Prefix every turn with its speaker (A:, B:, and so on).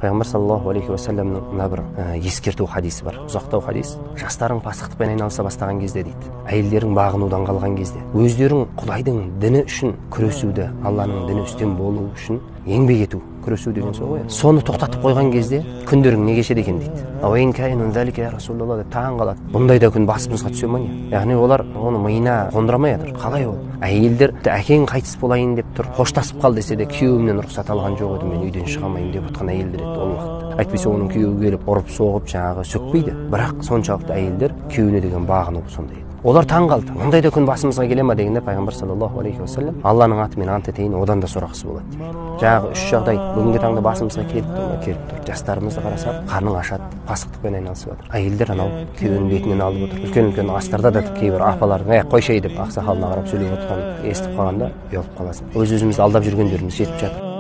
A: Пайғамбар саллаллаху алейхи уассаламның мына бір ескерту хадисі бар, ұзақтау хадис. Жастарың пасықтықпен айналыса бастаған кезде дейді, әйелдерің бағынудан қалған кезде, өздерің Құдайдың діні үшін күресуді, Алланың діні үстем болу үшін еңбек ету, күресу деген сол ғой. Соны тоқтатып қойған кезде күндерің не кешеді екен дейді. Деп таң қалады. Бұндай да күн басымызға түсе ма не? Яғни олар оны миына қондыра алмай жатыр. Қалай ол? Әйелдер әкең қайтыс болайын деп тұр, қоштасып қал десе де күйеуімнен рұқсат алған жоқ едім, мен үйден шыға алмаймын деп отқан әйелдер еді ол уақытта. Әйтпесе оның күйеуі келіп ұрып соғып жаңағы сөкпейді. Бірақ соншалықты әйелдер күйеуіне деген бағыну сондай еді. Олар таң қалды. Ондай да күн басымызға келе ма дегенде пайғамбар саллаллаху алейхи уассалам Алланың атымен ант етейін, одан да сорақысы болады дейді. Жаңағы үш жағдай бүгінгі таңда басымызға келіп тұр ма? Келіп тұр. Жастарымызды қарасақ, қарның ашады, пасықтықпен айналысып жатыр. Әйелдер анау күйеуінің бетінен алып отыр. Үлкен-үлкен астарда да кейбір апалардың "Ей, қойшы" деп ақсақалына қарап сөйлеп отқанын естіп қалғанда ұялып қаласың. Өз-өзімізді алдап жүргендеріміз жетіп жатыр.